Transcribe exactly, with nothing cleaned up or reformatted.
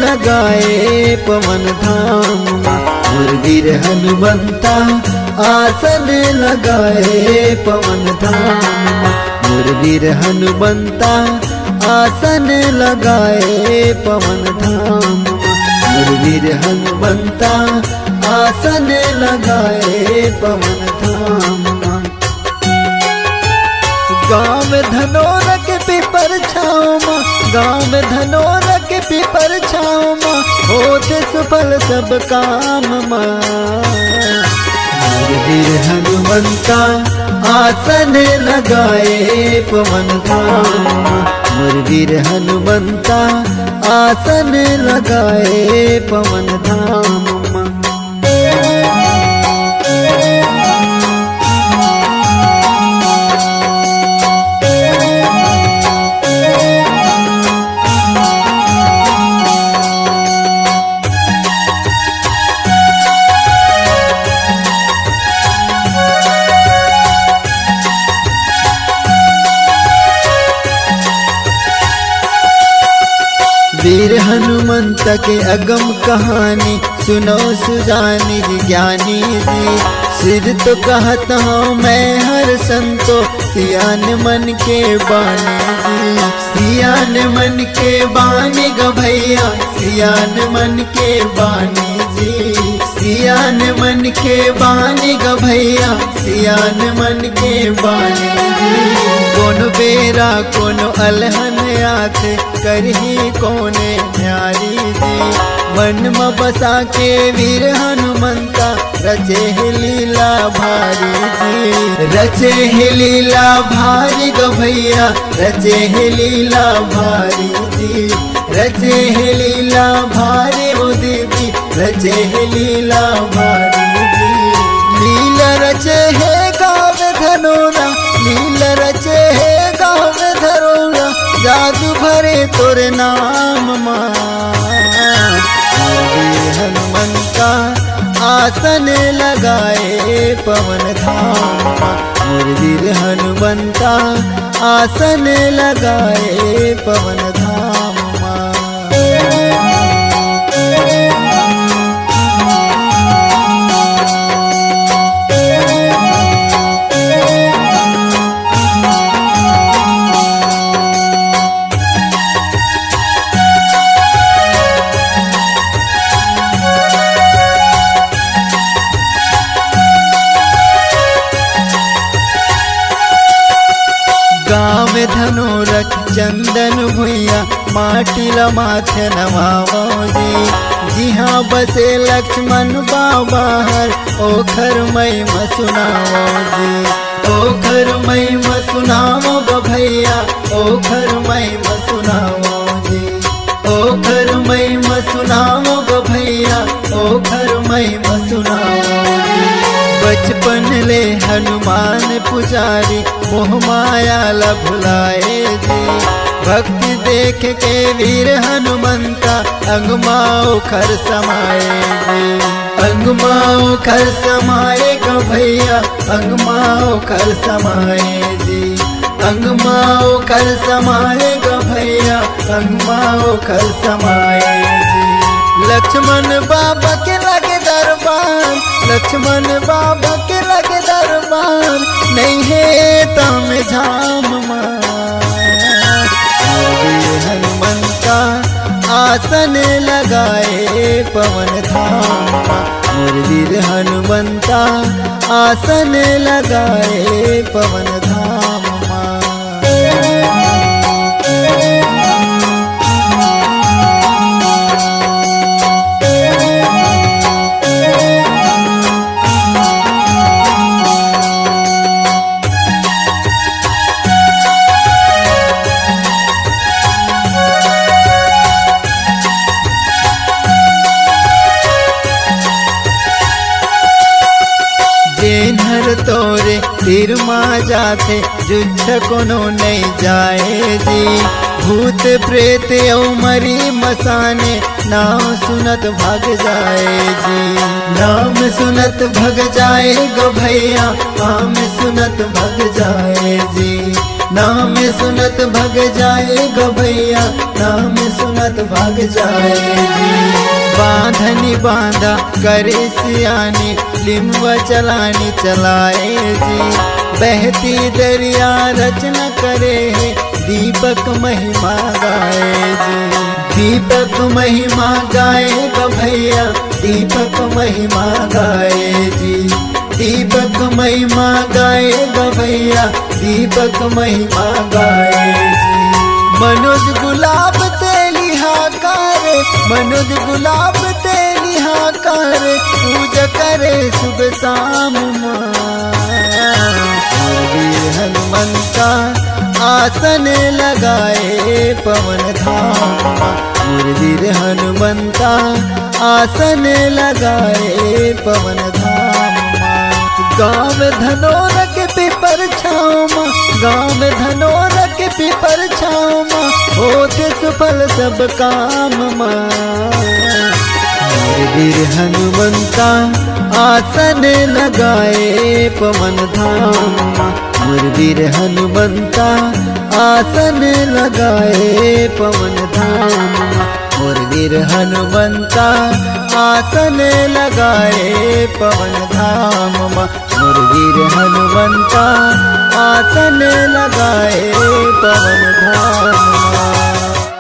लगाए पवन धाम मा, मोर वीर हनुमंता आसन लगाए पवन धाम मा, मोर वीर हनुमंता आसन लगाए पवन धाम मा, मोर वीर हनुमंता आसन लगाए पवन धाम मा। गाँव धनोरा के पीपर छाँव मा, गाँव धनोरा के पीपर छाँव मा, होथे सुफल सब काम मा। मोर वीर हनुमंता आसन लगाए पवन धाम मा, मोर वीर हनुमंता आसन लगाए पवन धाम मा। वीर हनुमंत के अगम कहानी सुनव सुजानी जी ज्ञानी जी। सिर तो कहत हँव मैं हर संतो, सियान मन के बानी जी। सियान मन के बानी ग भैया, सियान मन के बानी जी। सियान मन के बानी ग भैया, सियान मन के बानी जी। कोनो बेरा कोनो अलहन आथे, करही कोने न्यारी जी। मन म बसा के वीर हनुमंता, रचे हे लीला भारी जी। रचे हे लीला भारी ग भैया, रचे हे लीला भारी जी। रचे हे लीला भारी ओ देवी, रचे हे लीला भारी जी। लीला रचे हे गाँव धनोरा, लीला रचे हे गाँव धनोरा, जादू भरे तोर नाम मा। मोर वीर हनुमंता आसन लगाए पवन धाम मा, मोर वीर हनुमंता आसन लगाए पवन धाम मा। गाँव धनोरा के चंदन भुइयाँ, माटी ल माथे नवावो जी। जिहाँ बसे लक्ष्मण बाबा हर, ओखर महिमा सुनावो जी। ओखर महिमा सुनावो ग भैया, ओखर महिमा सुनावो जी। ओखर महिमा सुनावो ग भैया, ओखर महिमा सुनावो जी। बचपन ले हनुमान पुजारी, मोह माया ला भुलाए जी। भक्ति देख के वीर हनुमंता, अंग मा ओखर समाए जी। अंग मा ओखर समाए ग भैया, अंग मा ओखर समाए जी। अंग मा ओखर समाए ग भैया, अंग मा ओखर समाए जी। लक्ष्मण बाबा के लगे दरबार, लक्ष्मण बाबा के लगे दरबार, नइ हे ताम झाम मा। मोर वीर हनुमंता आसन लगाए पवन धाम मा, मोर वीर हनुमंता आसन लगाए पवन धाम मा। जेन हर तोरे तीर मा जाथे, जुझ कोनो नइ जाए जी। भूत प्रेत अउ मरी मसाने, नाम सुनत भग जाए जी। नाम सुनत भग जाए ग भैया, नाम सुनत भग जाए जी। नाम सुनत भग जाए गो भैया, नाम सुनत भग जाए जी। बांधनी बांधा करे सियानी, लिम्बा चलानी चलाए जी। बहती दरिया रचना करे हे, दीपक महिमा गाए जी। दीपक महिमा गाए गो भैया, दीपक महिमा गाए जी। दीपक महिमा गाए गो भैया, दीपक महिमा गाए जी। मनोज गुलाब तेली हाकार, मनोज गुलाब तेली हाकार, पूजा करे सुबह शाम मा। वीर हनुमंता आसन लगाए पवन धाम मा, मोर वीर हनुमंता आसन लगाए पवन धाम मा। गाँव धनोरा के पीपर छाँव मा, गाँव धनोरा के पीपर छाँव मा, होथे सुफल सब काम मा। मोर वीर हनुमंता आसन लगाए पवन धाम मा, मोर वीर हनुमंता आसन लगाए पवन धाम मा, मोर वीर हनुमंता आसन लगाए पवन धाम मा, मोर वीर हनुमंता आसन लगाए पवन धाम मा।